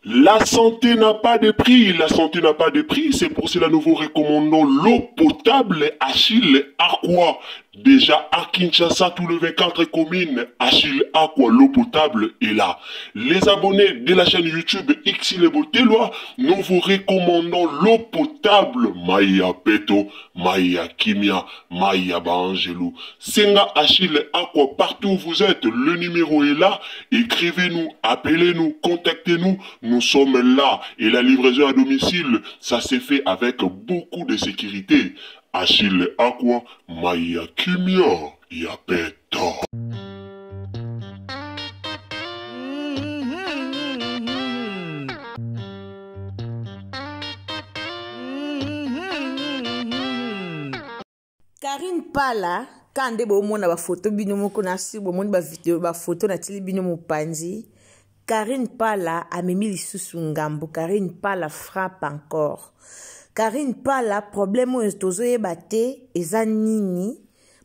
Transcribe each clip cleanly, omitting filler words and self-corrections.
La santé n'a pas de prix, la santé n'a pas de prix, c'est pour cela nous vous recommandons l'eau potable Achille Aqua. Déjà à Kinshasa, tous les 24 communes, Achille Aqua, l'eau potable est là. Les abonnés de la chaîne YouTube Xile Boteloi, nous vous recommandons l'eau potable Maya Peto, Maya Kimia, Maya Baangelou. Senga Achille Aqua, partout où vous êtes, le numéro est là. Écrivez-nous, appelez-nous, contactez-nous. Nous sommes là. Et la livraison à domicile, ça s'est fait avec beaucoup de sécurité. Achille Aqua, Maya Kimia, Yapeta. Karine Pala ka nde bomona bafoto bino moko na si bomoni bavideo bafoto natili bino mopanzi Karine Pala amemi lisusu ngambo Karine Pala frappe encore Karine Pala problème oyo tozoyeba te eza nini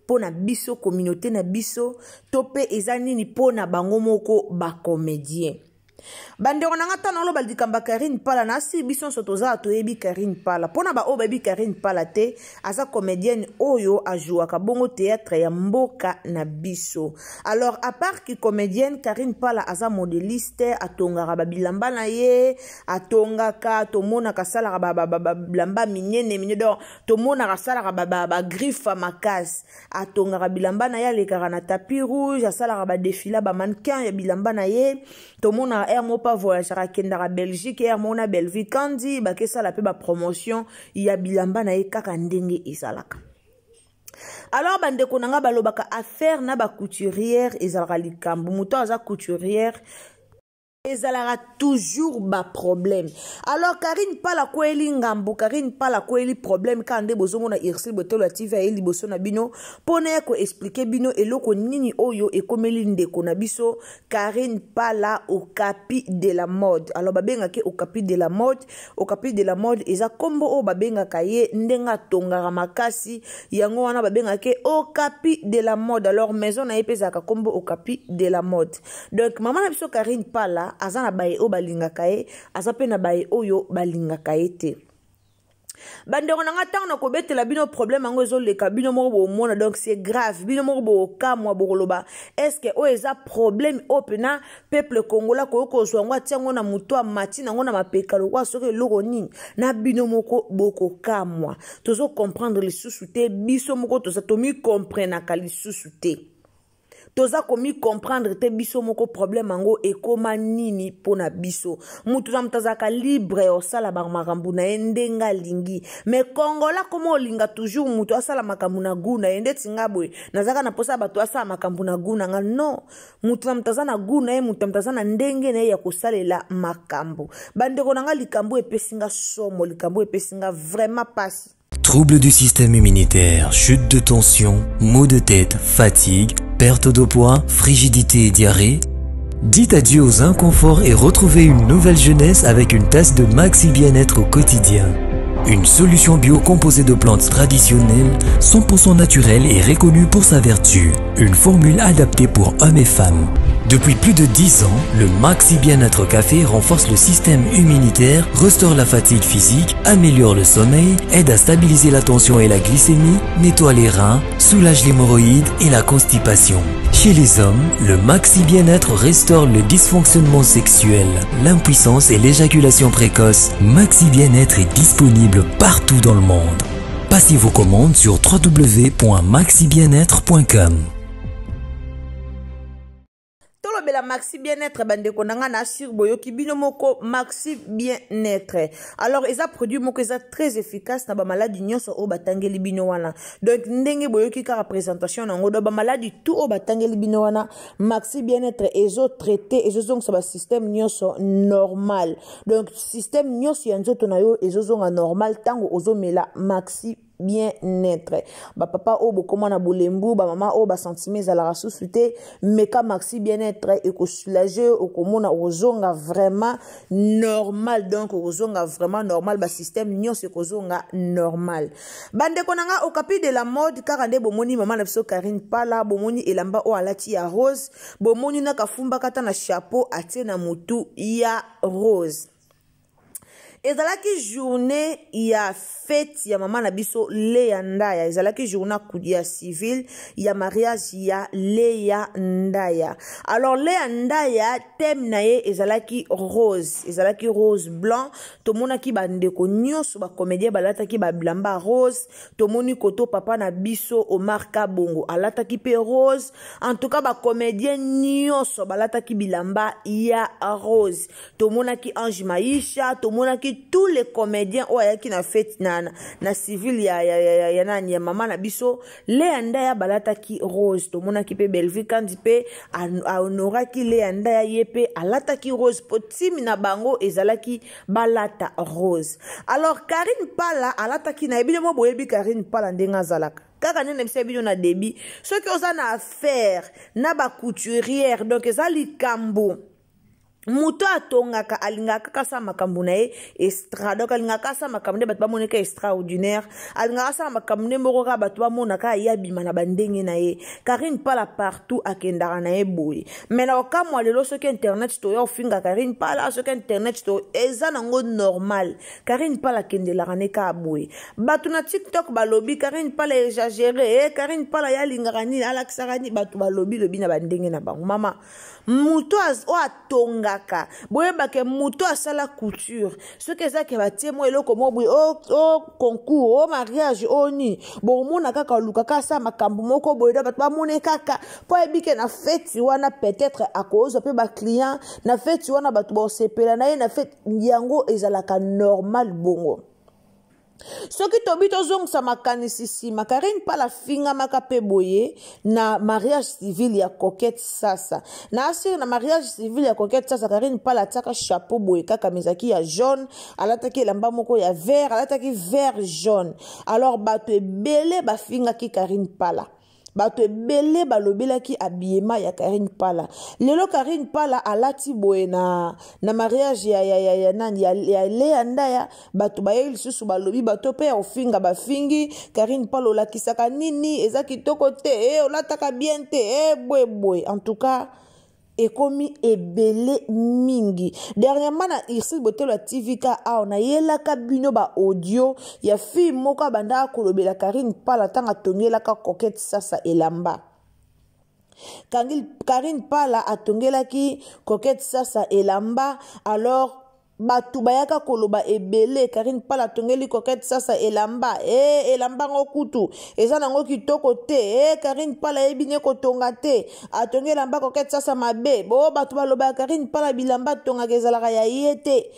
mpo na biso communauté na biso to mpe eza nini mpo na bango moko bacomédien bandeko na nga ntango naloba likambo ya karine pala nasi biso nyonso toza toyebi karine pala mpo na baoyo bayebi karine pala te aza comédienne oyo ajouaka bongo théâtre ya mboka na biso alors à part ki comédienne karine pala aza modeliste atongaka babilamba na ye atongaka tomonaka asalaka babilamba minene minene donc tomonaka asalaka bagriffe makasi atongaka bilamba na ye alekaka na tapis rouge asalaka badefila bamannequin ya bilamba na ye tomonaka aire moko mpe avoyageaka akendaka belgique aire moko na bellevue kandi bakesala mpe bapromotion ya bilamba na ye kaka ndenge ezalaka alors bandeko na nga balobaka affaire na bacouturière ezalaka likambo moto aza couturière ezalaka toujours baproblème alors karine pala akweyeli ngambo karine pala akweyeli problème kaka nde bozomona ursule botolo ya tv aye liboso na bino mpo na ya koexplike bino eloko nini oyo ekomeli ndeko na biso karine pala okapi de la mode alors babengaki okapi de la mode okapi de la mode eza nkombo oyo babengaka ye ndenge atongaka makasi yango wana babengaki okapi de la mode alors maison na ye mpe ezalaka nkombo okapi de la mode donc mama na biso karine pala aza na baye oyo balingaka ye aza mpe na baye oyo balingaka ye te bandeko na nga ntango nakobetela bino problème yango ezoleka bino moko bomona donc c'est grave bino moko bokokamwa bokoloba estce oyo eza problème oyo mpena peuple congolais akoki kozwa yango atia yango na moto amati na yango na mapeka lokola soki eloko nini na bino moko bokokamwa tozo comprendre lisusu te biso moko toza tomicomprenaka lisusu te toza komi comprendre te biso moko problème yango ekoma nini mpo na biso moto na moto azalaka libre ya kosala bamakambo na ye ndenge alingi mais kongola koma olinga toujours moto asala makambo na gu na ye ndeti nga boye nazalaka na mposa bato asala makambo na gu na nga non moto na moto aza na gu na ye moto na moto aza na ndenge na ye ya kosalela makambo bandeko na nga likambo epesi nga somo likambo epesi nga vraiment pasi Troubles du système immunitaire, chute de tension, maux de tête, fatigue, perte de poids, frigidité et diarrhée. Dites adieu aux inconforts et retrouvez une nouvelle jeunesse avec une tasse de Maxi Bien-être au quotidien. Une solution bio composée de plantes traditionnelles, 100% naturelles et reconnue pour sa vertu. Une formule adaptée pour hommes et femmes. Depuis plus de 10 ans, le Maxi Bien-être Café renforce le système immunitaire, restaure la fatigue physique, améliore le sommeil, aide à stabiliser la tension et la glycémie, nettoie les reins, soulage l'hémorroïde et la constipation. Chez les hommes, le Maxi Bien-être restaure le dysfonctionnement sexuel, l'impuissance et l'éjaculation précoce. Maxi Bien-être est disponible partout dans le monde. Passez vos commandes sur www.maxibienêtre.com. tolobela maxi bien-être bandeko na ngai na assure boyoki bino moko maxi bien-être alors eza produit moko eza très efficace na bamaladi nyonso oyo batangeli bino wana donc ndenge boyoki kaka présentation na yango donc bamaladi tout oyo batangeli bino wana maxi bien-être ezotraite ezozongisa basystème nyonso normal donc système nyonso ya nzoto na yo ezozonga normal ntango ozomela maxi. Bien-être. Bapapa oyo bokoma na bolembu, bamama oyo basentiment ezalaka susu te, meka Maxi Bien-être, ekosoulage, okomona okozonga vraiment normal. Donc okozonga vraiment normal, basystème nyonso ekozonga normal. Bandeko na nga, Okapi de la mode, kaka nde bomoni mama na biso Karine Pala, bomoni elamba oyo alati ya rose, bomoni na kafumbaka ata na chapeau atie na motu ya rose. Ezalaki journée ya fête ya mama na biso Lea Ndaya, ezalaki journée ya civile ya mariage ya Lea Ndaya. Alors Lea Ndaya, thème na ye ezalaki rose, ezalaki rose blanc. Tomonaki bandeko nyonso bacomédien balataki babilamba rose. Tomoni koto papa na biso Omar Kabongo alataki mpe rose. En tout cas bacomédien nyonso balataki bilamba ya rose. Tomonaki Ange Maisha, tomonaki tous les comédiens oyo ayaki na fête na civile ya nani, ya mama na biso Lea Ndaya, balataki rose. Tomonaki mpe Bellevue Kandi mpe ahonoraki Lea Ndaya, ye mpe alataki rose, po timi na bango ezalaki balata rose. Alors Karine Pala alataki na ye. Bino mo boyebi Karine Pala ndenge azalaka, kaka nde nayebisa bino na début, soki oza na affaire na bacouturière, donc eza likambo moto atongaka, alingaka kaka asala makambo na ye extra. Donc alingaka asala makambo nde bato bamonaka extraordinaire, alingaka asala makambo nde moko kaka bato bamonaka ye abima na bandenge na ye. Karine Pala partout akendaka na ye boye. Mais na okamwa lelo, soki internet toya ofinga Karine Pala, soki internet to eza nango normal, Karine Pala akendelaka ne kaka boye. Bato na TikTok balobi Karine Pala exagéré, e Karine Pala ye alingaka nini, alakisaka nini. Bato balobi lobi na bandenge na bango. Mama, moto oyo atongaka, boyebake moto asala couture, soki ezake batie mwa eloko moko boye, o concours, o mariage, o nini, bomona kaka olukaka asala makambo moko boye, do bato bamone kaka, mpo ayebi ke na feti wana peut-être akozwa mpe baclient, na feti wana bato bosepela na ye na feti yango. Ezalaka normal bongo. Soki tobi tozongisa makanisi nsima, Karine Pala afingamaka mpe boye na mariage civil ya Coquette Sasa. Na asire na mariage civil ya Coquette Sasa, Karine Pala atiaka chapeau boye kaka, mezaki ya jaune, alataki elamba moko ya vert, alataki vert jaune. Alors bato ebele bafingaki Karine Pala, bato ebele balobelaki habillement ya Karine Pala. Lelo Karine Pala alati boye na mariage ya nani, ya Lea Ndaya, bato bayei lisusu balobi, bato mpe ya kofinga bafingi Karine Pala: olakisaka nini, eza kitoko te, e olataka bien te, e boye boye. En tout cas ekomi ebele mingi. Dernièrement na Irsil Botelo ya TV ka awa, nayelaka bino baaudio ya fille moko abandaka kolobela Karine Pala ntango atongelaka Coquette Sasa elamba. Karine Pala atongelaki Coquette Sasa elamba. Alors bato bayaka koloba ebele: Karine Pala atongeli Coquette Sasa elamba, e elamba yango kutu eza nango kitoko te, e Karine Pala ayebi ne kotonga te, atongi elamba Coquette Sasa mabe. Bo bato balobaka Karine Pala bilamba atongaka ezalaka ya ye te,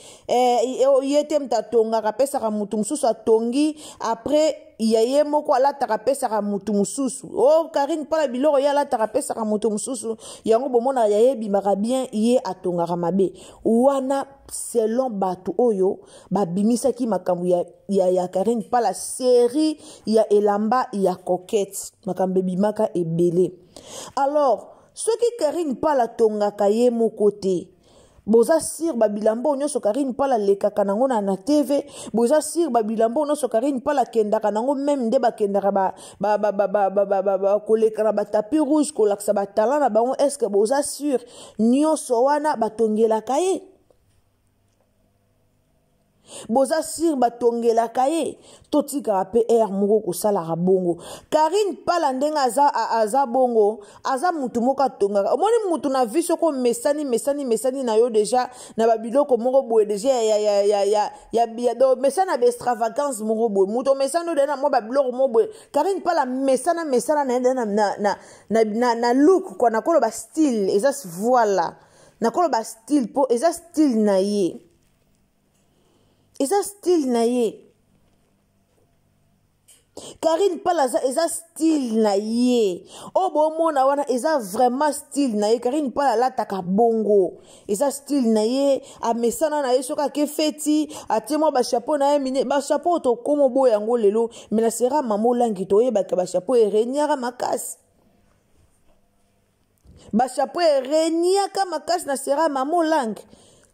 ye te moto atongaka, apesaka motu mosusu atongi, après ya ye moko alataka, apesaka motu mosusu. O Karine Pala biloko ye alataka, apesaka motu mosusu yango, bomonaka ya ye ebimaka bien, ye atongaka mabe. Wana selon bato oyo babimisaki makambo ya Karine Pala, série ya elamba ya Coquette, makambo ebimaka ebele. Alors soki Karine Pala atongaka ye moko te, boza sûr babilamba oyo nyonso Karine Pala alekaka nango na TV, boza sûr babilamba oyo nyonso Karine Pala akendaka nango, même nde bakendaka koleka na batapis rouge, kolakisa batalent na bango, est-ce boza sûr nyonso wana batongelaka ye? Boza sûr batongelaka ye? Totikaka mpe aire moko kosalaka bongo. Karine Pala ndenge aza bongo, aza mutu moko atongaka. Omoni mutu na vie, soki omesani mesani mesani na yo déjà na babiloko moko boye, déjà ya mesani na baextravagance moko boye, mutu omesani oyo na mwa babiloko moko boye. Karine Pala mesana mesana na ye na look kwa, nakoloba style eza, voilà, nakoloba style mpo eza style na ye, eza style na ye. Karine Pala aza eza style na ye. Oyo bomona wana eza vraiment style na ye. Karine Pala alataka bongo. Eza style na ye, amesana na ye soki ake feti, atie mwa ba chapeau na ye mine, ba chapeau tokomo boya yango lelo, mais na sera mama Olangi toyebaka ba chapeau eregnaka makasi. Ba chapeau eregnaka makasi na sera mama Olangi.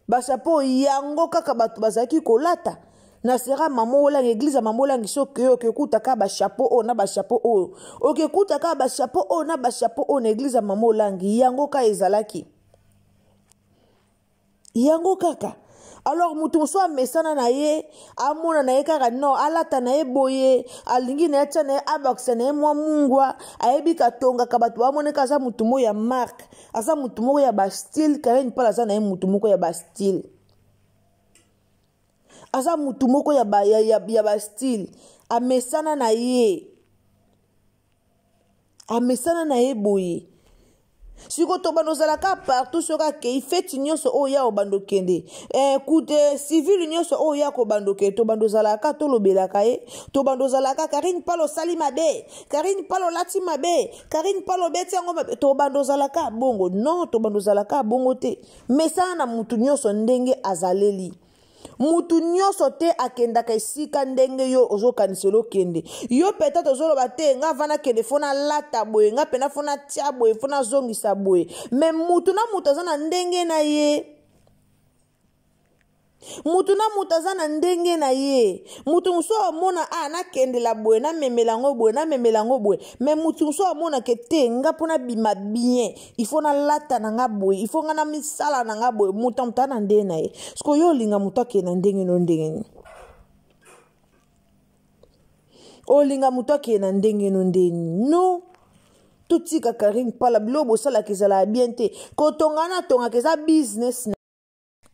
Ba chapeau yango kaka bato bazalaki kolata. Na sera mama Olangi, église ya mama Olangi, soki oyo okekuta kaka ba chapeau oyo na ba chapeau oyo. Okekuta kaka ba chapeau oyo na ba chapeau oyo na église ya mama Olangi, yango kaka ezalaki. Yango kaka. Alors mutu mosusu amesana na ye, amona na ye kaka non, alata na ye boye, alingi na ye atia na ye, abakisa na ye mwa mungwa, ayebi katongaka bato bamoneka aza mutu moko ya marque, aza mutu moko ya ba style. Karine Pala aza na ye mutu moko ya ba style. Aza mutu moko ya ba, ya, ya, ya ba style. Amesana na ye. Amesana na ye boye. Siko tobanda ozalaka partout soki akei feti nyonso oyo ya obanda okende, kute civile nyonso oyo ya kobanda okende, tobanda ozalaka tolobelaka ye, tobanda ozalaka Karine Pala osali mabe, Karine Pala olati mabe, Karine Pala obeti yango mabe, tobanda ozalaka bongo. Non, tobanda ozalaka bongo te. Mesana na mutu nyonso ndenge azaleli. Mutu nyonso te akendaka esika ndenge yo ozokanisela okende. Yo peut-être ozoloba te, nga avant nakende fo nalata boye, nga pena fo natia boye, fo nazongisa boye. Mais mutu na mutu aza na ndenge na ye. Mutu na mutu aza na ndenge na ye. Mutu mosusu amona, ah, nakendela boye, namemela yango boye, namemela yango boye. Mais mutu mosusu amona ke te, nga mpo nabima bien, il faut nalata na nga boye, il faut nga na misala na nga boye. Mutu amutu aza na ndenge na ye. Parce que yo olinga mutu akende na ndenge no ndenge nini? Olinga mutu akende na ndenge no ndenge nini? Non. Totika Karine Pala, biloko bosalaka ezalaka bien te. Kotonga na tongaka eza business na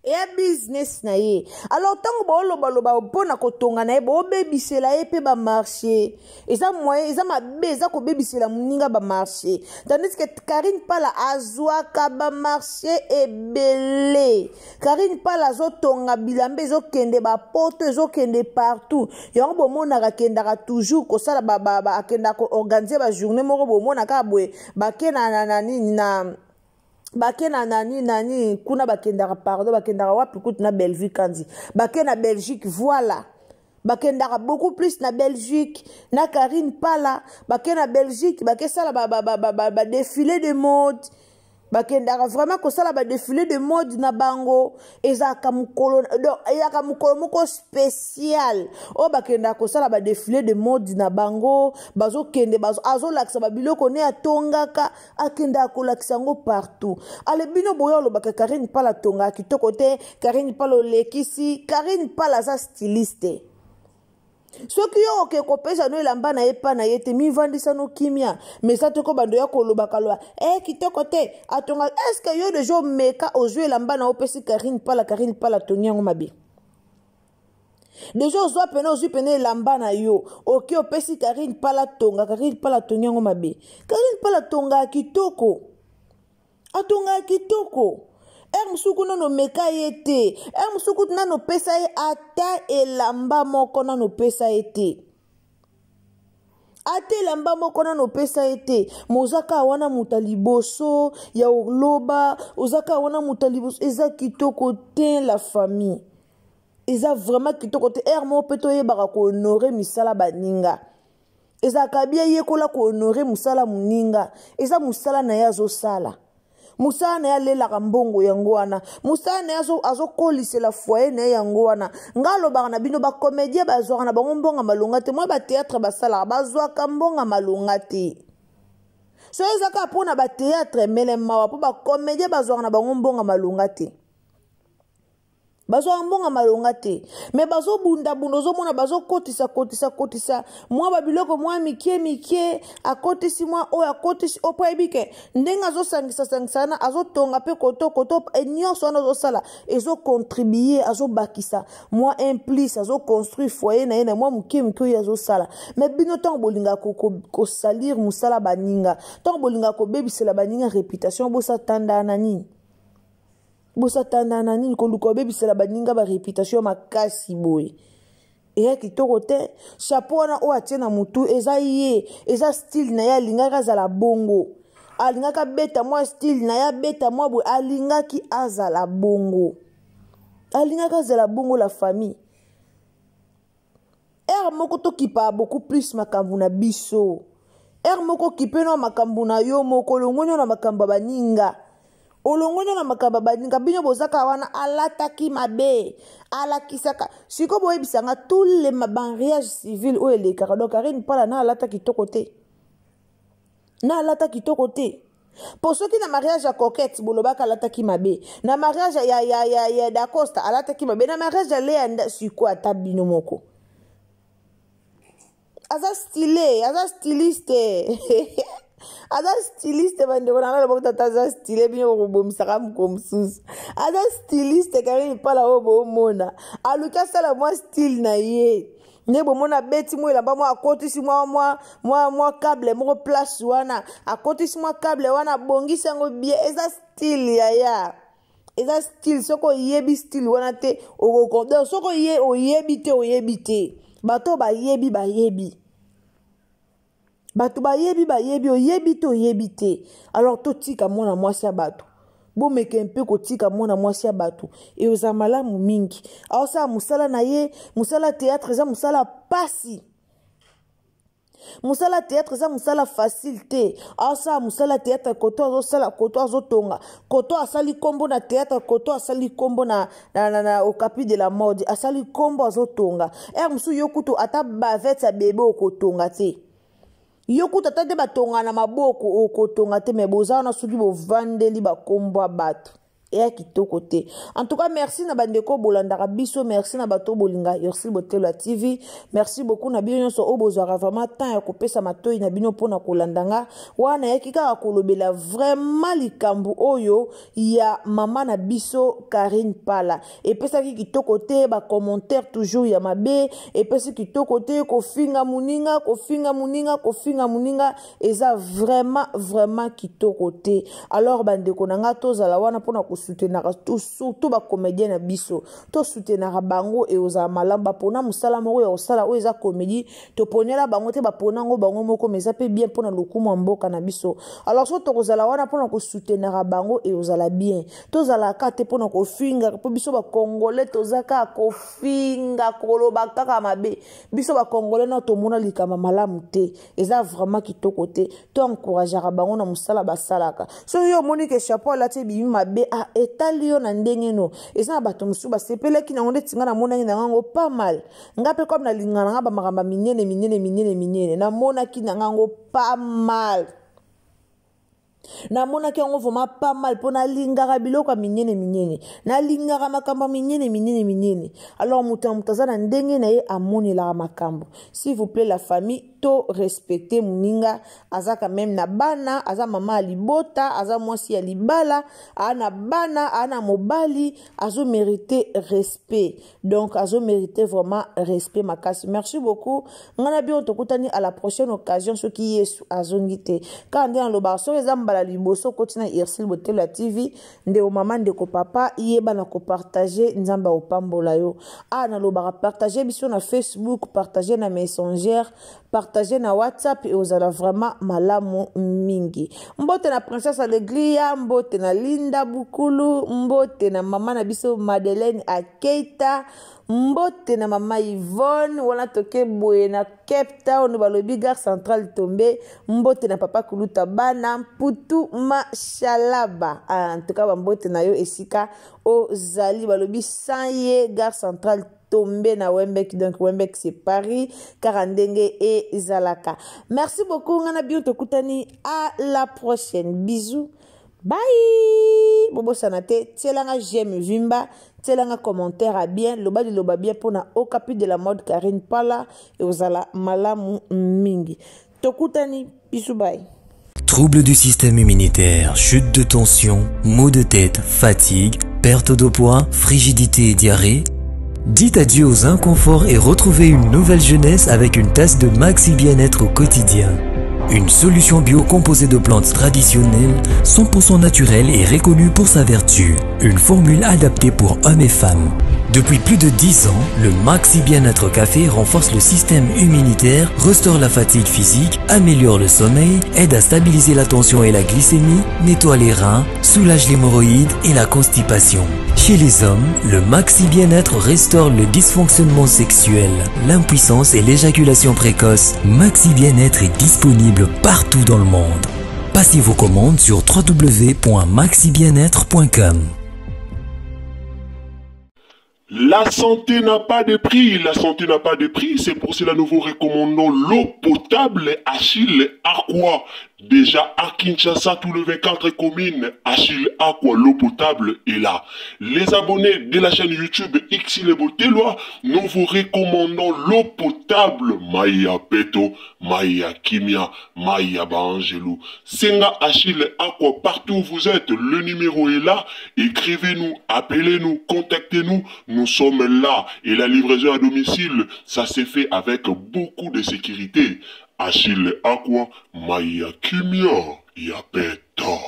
eya business na ye. Alors ntango baolobaloba mpo na kotonga na ye, baobebisela ye mpe ba marché. Eza moyen, eza mabe, eza kobebisela moninga ba marché. Tandis que Karine Pala azwaka ba marché ebele. Karine Pala azotonga bilamba ezokende ba poto, ezokende partout. Yango bomonaka akendaka toujours kosala ba, ba, ba, akendaka koorganiser ba journée moko, bomonaka boye, bake na, na, na, nini, na, bake na nani, nani, kuna bakendaka, pardon, bakendaka wapi kutu na Bellevue Kandi. Bake na Belgique, voilà. Bakendaka beaucoup plus na Belgique, na Karine Pala, bake na Belgique, bake sala ba, ba, ba, ba, ba, ba défilé de mode. Bakendaka vraiment kosala ba défilé de mode na bango. Ezalaka mokolo, donc, ezalaka mokolo moko spécial oyo bakendaka kosala ba défilé de mode na bango. Bazokende, bazo, azolakisa ba biloko ne atongaka, akendaka kolakisa yango partout. Ale bino boyo olobaka Karine Pala atongaka kitoko te, Karine Pala olekisi, Karine Pala aza styliste. Soki yo oke kopesa no elamba na ye pa na ye te, mivandisa no kimia. Mais ça toko bando ya koloba kaloba, kitoko te, atonga. Est-ce que yo déjà omeka ozwi elamba na opesi Karine Pala, Karine Pala atongi yango mabe? Déjà ozwa pene, ozwi pene elamba na yo, oke opesi Karine Pala tonga, Karine Pala atongi yango mabe. Karine Pala atonga kitoko. Atonga kitoko. Er mosuku nano meka ye te. Er mosuku nano pesa ye ata elamba moko nano pesa ye te. Ata elamba moko nano pesa ye te. Mozaka wana moto ya liboso ya oloba, ozaka wana moto ya liboso, eza kitoko te la famille. Eza vraiment kitoko te. Er moko pe toyebaka ko honorer misala baninga. Ezalaka bien yekola ko honorer mosala moninga. Eza mosala na ye azosala. Mosala na ye alelaka mbongo yango wana. Mosala na ye azokolisela foyer na ye yango wana. Nga alobaka na bino ba comédien bazwaka na bango mbongo malonga te. Mwa ba théâtre basalaka, bazwaka mbongo malonga te. So eza kaka mpona ba théâtre mele mawa mpo ba comédien bazwaka na bango mbongo malonga te. Bazwaka mbongo malonga te. Mais bazobunda-bunda, ozomona bazokotisa, kotisa, kotisa. Mwa ba biloko mwa mike, mike, akotisi mwa oyo, akotisi oyo, po ayebi ke ndenge azosangisa, sangisa wana, azotonga pe koto, koto, e nyonso wana azosala, ezocontribuer, azobakisa mwa un plus, azoconstruire foyer na ye na mwa moke, moke oyo azosala. Mais bino ntango bolingaka kosalir mosala baninga, ntango bolingaka kobebisela baninga réputation, bosatanda na nini? Bosatanda na nini? Koluka obebisela baninga ba réputation makasi boye. Eya kitoko te. Chapeau wana oyo atie na mutu eza ye, eza style na ye, alingaki azala bongo. Alingaki abeta mwa style na ye, abeta mwa boye, alingaki azala bongo. Alingaki azala bongo la famille. Heure moko tokipa beaucoup plus makambo na biso. Heure moko kipe na makambo na yo moko, olongoni na makambo ya baninga. Olongoni na makambo ya baninga, bino bozaka wana alataki mabe, alakisaka. Siko boyebisanga tous les mariages civils oyo elekaka, donc Carine Pala na alata kitoko te. Na alata kitoko te. Po soki na mariage ya Coquette bolobaka alataki mabe, na mariage ya Dacosta alataki mabe, na mariage ya Lea nda siko ata bino moko. Aza stylé, aza styliste. Aza styliste bandeko na nga loboko tata aza stylé, bino bokobomisaka moko mosusu. Aza styliste Carine Pala oyo bomona. Aluki asala mwa style na ye. Nde bomona abeti mwa elamba mwa akotisi mwa câble moko place wana, akotisi mwa câble wana abongisi yango bien. Eza style yaya. Eza style, soki oyebi style wana te, donc soki oyebi te, oyebi te. Bato bayebi, bayebi. Bato bayebi, bayebi, oyebi te, oyebi te. Alors totika mwana mwasi ya bato. Bomeke mpe kotika mwana mwasi ya bato. E oza malamu mingi. Aosala mosala na ye, mosala théâtre eza mosala pasi. Mosala théâtre eza mosala facile te. Aosala mosala théâtre koto azosala, koto azotonga, koto asali kombo na théâtre, koto asali kombo na Okapi de la mode, asali kombo azotonga. Er mosusu yo kutu ata bavette ya bebe okotonga te. Yo kutu ata te batonga na maboko okotonga te, mais boza wana soki bovandeli bakombo ya bato. Eya kitoko te. En tout cas, merci na bandeko bolandaka biso, merci na bato bolinga Ursule Botelo ya TV. Merci beaucoup na bino nyonso oyo bozwaka vraiment temps ya kopesa matoi na bino mpona kolanda nga. Wana nayaki kaka kolobela vraiment likambo oyo ya mama na biso Carine Pala. Epesaki kitoko te, ba commentaire toujours ya mabe, epesi kitoko te, kofinga moninga, kofinga moninga, kofinga moninga, eza vraiment, vraiment kitoko te. Alors bandeko na nga tozala wana mpona kosoutenaka surtout ba comédien na biso, tosoutenaka bango e ozala malamu. Bapona mosala moko ya kosala oyo eza comédie, toponela bango te, bapona yango bango moko, mais eza mpe bien mpona lokumu ya mboka na biso. Alors so tokozala wana mpona kosoutenaka bango e ozala bien. Tozalaka te mpona kofinga, mpo biso ba Congolais toza kaka kofinga, koloba kaka mabe. Biso ba Congolais na tomona likama malamu te, eza vraiment kitoko te. To encourageaka bango na mosala basalaka. Soki yo omoni ke chapeau alati ebimi mabe, ah, etali yo na ndenge no. Eza na bato mosusu basepelaki nango nde tinga namonaki na ngango pas mal. Nga mpe comme nalinga na nga ba makambo minene, minene, minene, minene, namonaki na ngango pas mal. Namonaki yango vraiment pas mal mpo nalingaka biloko ya minene, minene, nalingaka makambo ya minene, minene, minene. Alors moto ya moto aza na ndenge na ye amonelaka makambo. S'il vous plaît la famille, to respecter moninga, aza quand même na bana, aza mama ya libota, aza mwasi ya libala, aza na bana, aza na mobali, azo mériter respect. Donc azo mériter vraiment respect makasi. Merci beaucoup. Nga na bino tokutani à la prochaine occasion soki Yesu azongi te. Kaka nde nalobaka soki eza mbala liboso okoti na Ursule Botelo ya TV, ndeko mama, ndeko papa, yeba na kopartage, Nzambe akopambola yo. Ah, nalobaka partage biso na Facebook, partage na Messenger, partage na WhatsApp, e ozala vraiment malamu mingi. Mbote na Princesse Alegria, mbote na Linda Bukulu, mbote na mama na biso Madeleine Akeita, mbote na mama Yvonne, wana toke boye na Cape Town, balobi gare centrale tombe, mbote na papa Kuluta bana Mputu Mashalaba. Ah, en tout cas, mbote na yo esika ozali, balobi sans ye gare centrale tombe na Wembek, donc Wembek c'est Paris, kaka ndenge ezalaka. Merci beaucoup, nga na bino tokutani à la prochaine. Bisous. Bye. Bobosana te, tielanga j'aime vimba, tielanga commentaire à bien, loba liloba bien pona Okapi de la mode Carine Pala et ozala malamu mingi. Tokutani, bisous bye. Troubles du système immunitaire, chute de tension, maux de tête, fatigue, perte de poids, frigidité et diarrhée. Dites adieu aux inconforts et retrouvez une nouvelle jeunesse avec une tasse de Maxi Bien-être au quotidien. Une solution bio composée de plantes traditionnelles, 100% naturelles et reconnue pour sa vertu. Une formule adaptée pour hommes et femmes. Depuis plus de 10 ans, le Maxi Bien-être Café renforce le système immunitaire, restaure la fatigue physique, améliore le sommeil, aide à stabiliser la tension et la glycémie, nettoie les reins, soulage l'hémorroïde et la constipation. Chez les hommes, le Maxi Bien-être restaure le dysfonctionnement sexuel, l'impuissance et l'éjaculation précoce. Maxi Bien-être est disponible partout dans le monde. Passez vos commandes sur www.maxibienêtre.com. La santé n'a pas de prix, la santé n'a pas de prix, c'est pour cela nous vous recommandons l'eau potable Achille Aqua. Déjà à Kinshasa, tout le 24 communes, Achille Aqua, l'eau potable est là. Les abonnés de la chaîne YouTube Xile Boteloi, nous vous recommandons l'eau potable Maya Peto, Maya Kimia, Maya Baangelou. Senga Achille Aqua, partout où vous êtes, le numéro est là. Écrivez-nous, appelez-nous, contactez-nous. Nous sommes là. Et la livraison à domicile, ça s'est fait avec beaucoup de sécurité. Achille Aqua, Maya Kimia, Yapeta.